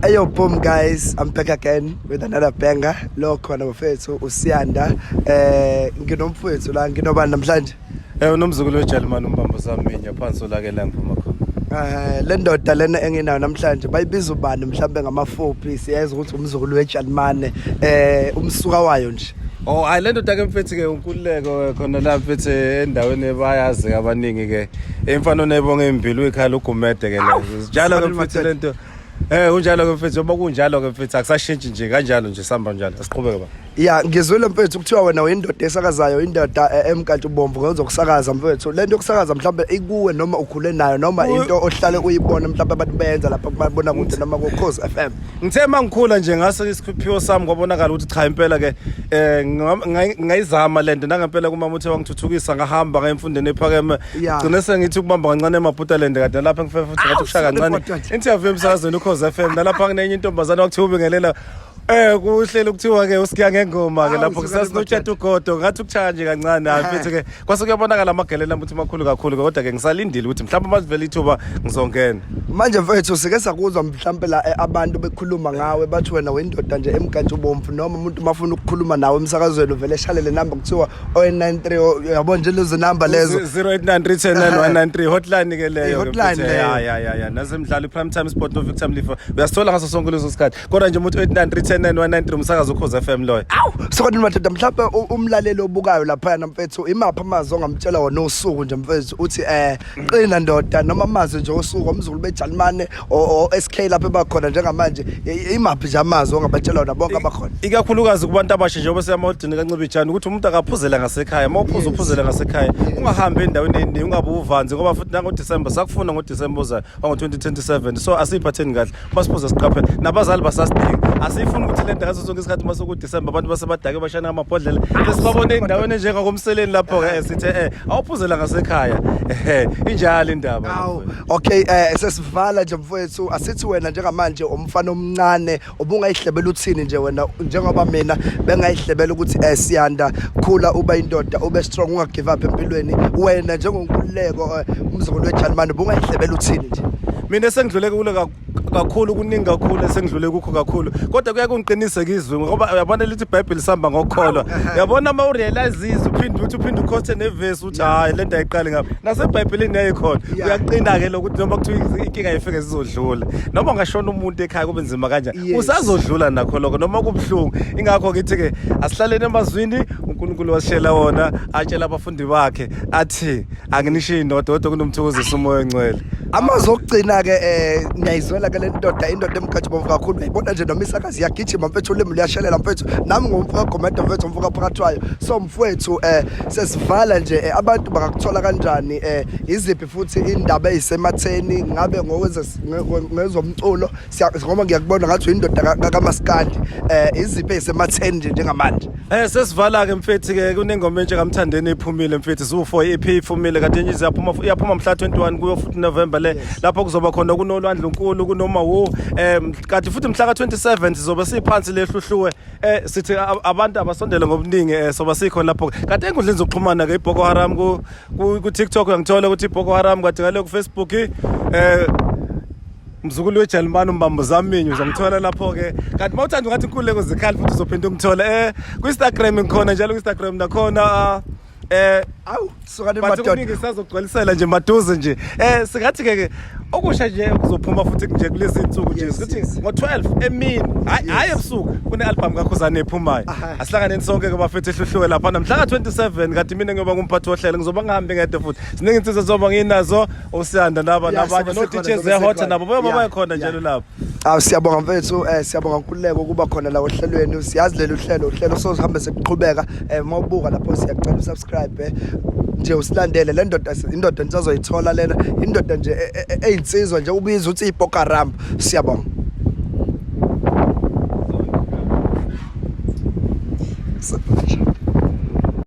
Ayo boom guys, I'm back again with another banger. Lo khona bafethu uSiyanda. Nginomfowethu la, nginobani namhlanje? Unomzukulu weJalimani, umbambo saminya phansi olake la ngiphuma khona. Le ndoda lena enginayo namhlanje bayibiza ubani mhlambe ngamafuphi? Siyazi ukuthi umzukulu weJalimane, umsuka wayo nje. Oh, hayi, le ndoda ke mfethu ke uNkululeko khona la mfethu endaweni bayazi abaningi ke. Imfano nebonga embili uyikhaya uGumede ke le. Njalo ke mfethu lento. Unjalo ke mfethu, njengoba kunjalo ke mfethu, akusashintshi nje, kanjalo nje, sihamba njalo, asiqhubeke ba. Ya, ngizwile mfethu kuthiwa wena uyindoda esakazayo, indoda emkantshubomvu ngezokusakaza mfethu. Lento yokusakaza mhlawumbe ikuwe noma ukhule nayo noma into ohlale uyibona mhlawumbe abantu beyenza lapha kubona kude noma ku-Ukhozi FM? Ngithe mangikhula nje ngase isiphiwo sami kwabonakala ukuthi cha, impela ke ngayizama lento nangempela. Kumama uthe wangithuthukisa, ngahamba ngayemfundweni ephakeme. Gcine sengithi ukubamba kancane eMaputaland, kade lapha ngifike futhi ngathi ukushaya kancane interview emsakazweni Ukhozi FM, nalapha kunenye intombazane wakuthiwa ubingelela kuhleli kuthiwa ke usikiya ngengoma ke lapho kusasinotshata ugodo, ngathi ukuchaya nje kancane. Hayi mfethu ke, kwase kuyabonakala amagelelo ukuthi makhulu kakhulu, kodwa ke ngisalindile ukuthi mhlawumbe mazivele ithuba ngizongena. Manje mfethu, sike sakuzwa mhlawumbe la abantu bekhuluma ngawe, bathi wena uyindoda nje emkantshubomvu, noma umuntu mafuna ukukhuluma nawe emsakazweni uvele eshalele namba kuthiwa 093, yabo nje lezo namba lezo. 0893109193, hotline ke leyo ke. I-hotline mfethu. Leyo. Ya, nasemidlalo i-Prime Time Sport no Victor Mlifa uyasithola ngaso sonke leso sikhathi, kodwa nje umuntu 0893109193, umsakazo Ukhozi FM loyo. Awu, sokodwa madoda, mhlawumbe umlaleli obukayo laphayana mfethu, imaphi amazwi ongamtshela wona usuku nje mfethu, uthi qina ndoda, noma amazwi nje osuku omzukulu beJalimane o SK lapho ebakhona njengamanje, imaphi nje amazwi ongabatshela wona bonke abakhona? Ikakhulukazi kubantu abasha, njengoba siyamaholidini kaNcibijane, ukuthi umuntu akaphuzela ngasekhaya. Uma uphuza, uphuzele ngasekhaya, ungahambi endaweni eningi, ungabe uvanzi, ngoba futhi nangoDisemba sakufuna, ngoDisemba ozayo wango-2027. So asiyiphatheni kahle uma siphuza, siqaphele, nabazali basasidinga. Asiyifuni ukuthi le nto ngaso sonke isikhathi uma sekuDisemba abantu basebadake bashana ngamabhodlela, sesibabone ey'ndaweni enjengakomseleni lapho-ke. Sithe awuphuzela ngasekhaya, ehe, injalo indaba. Awu, okay, sesivala nje mfowethu. Asithi wena njengamanje umfana omncane, ubungayihlebela uthini nje wena, njengoba mina bengayihlebela ukuthi Siyanda, khula uba indoda, ube strong, unga give up empilweni? Wena njengoNkululeko, umzukulu weJalimane, ubungayihlebela uthini nje? Mina sengidlule kule kakhulu, kuningi kakhulu esengidlule kukho kakhulu, kodwa kuya kungiqinise kizwi, ngoba uyabona lithi iBhayibheli sihamba ngokukholwa. Uyabona, uma urealize izwi, uphinde uthi uphinde ukhothe nevesi, uthi hayi, le nto ayiqali ngapha, nasebhayibhelini yayikhona. Uyaqina-ke lokuthi noma kuthiwa inkinga ifike zizodlula, noma ungashona umuntu ekhaya kube nzima kanjani, usazodlula nakho lokho noma kubuhlungu. Ingakho ngithi-ke asihlaleni emazwini uNkulunkulu wasishela wona, atshela abafundi bakhe athi, "Anginishiyi nodwa, kodwa kunomthokozisi, uMoya oNgcwele." Amazwi okugcina ke, ngiyayizwela ke le ndoda, indoda emkantshubomvu kakhulu. Uyayibona nje noma isakazi iyagijima mfethu, ulimi luyashelela mfethu. Nami ngumfo kaGomede mfethu, umfo kaphakathwayo. So mfowethu, sesivala nje, abantu bangakuthola kanjani? Iziphi futhi indaba eyisematheni, ngabe ngezomculo, ngoba ngiyakubona ngathi uyindoda kaMaskandi, iziphi eyisematheni nje njengamanje? Sesivala ke mfethu ke, kunengoma entsha kaMthandeni ephumile mfethu, zu4 EP iphumile kade nje, iyaphuma, iyaphuma mhla 21 kuyo futhi November le, lapho kuzoba khona kunolwandle unkulu kunoma wo kanti futhi mhla ka 27 sizobe siphansi lehluhluwe. Sithi abantu abasondele ngobuningi, soba sikhona lapho. Kanti enkundleni zokuxhumana ke, iBoko Haram ku TikTok uyangithola ukuthi iBoko Haram, kanti ngale ku Facebook mzukulu weJalimani umbambo zaminyo, uzongithola lapho-ke. Kanti uma uthanda ungathi Inkululeko Zikhali futhi uzophinda ungithole ku-Instagram, ngikhona njalo ku-Instagram nakhona. Awu, sukani But madoda. Kuningi sazogcwalisela nje maduze nje. Singathi ke okusha nje kuzophuma futhi nje kulezi insuku nje, sithi ngo-12 emini, hayi hayi ebusuku, kune album kaKhuzane ephumayo. Asihlanganeni sonke ke bafethu ehluhluwe lapha mhla ka-27. Kanti mina ngiyoba ngumphathi wohlelo, ngizoba ngihambe ngedwa futhi, siningi insizwa zoba nginazo, uSiyanda naba nabanye Sobe no sikhona, DJ sobe Zehotha sikhona. nabo bayoba bakhona njalo lapho. Awu, siyabonga mfethu, siyabonga Nkululeko ukuba khona la ohlelweni. Siyazi leli uhlelo, uhlelo sozihambe sekuqhubeka. Mawubuka lapho, siyacela usubscribe nje, usilandele. Le ndoda, indoda nisazoyithola lena, indoda nje eyinsizwa nje, ubiza uthi iBoko Haram. Siyabonga.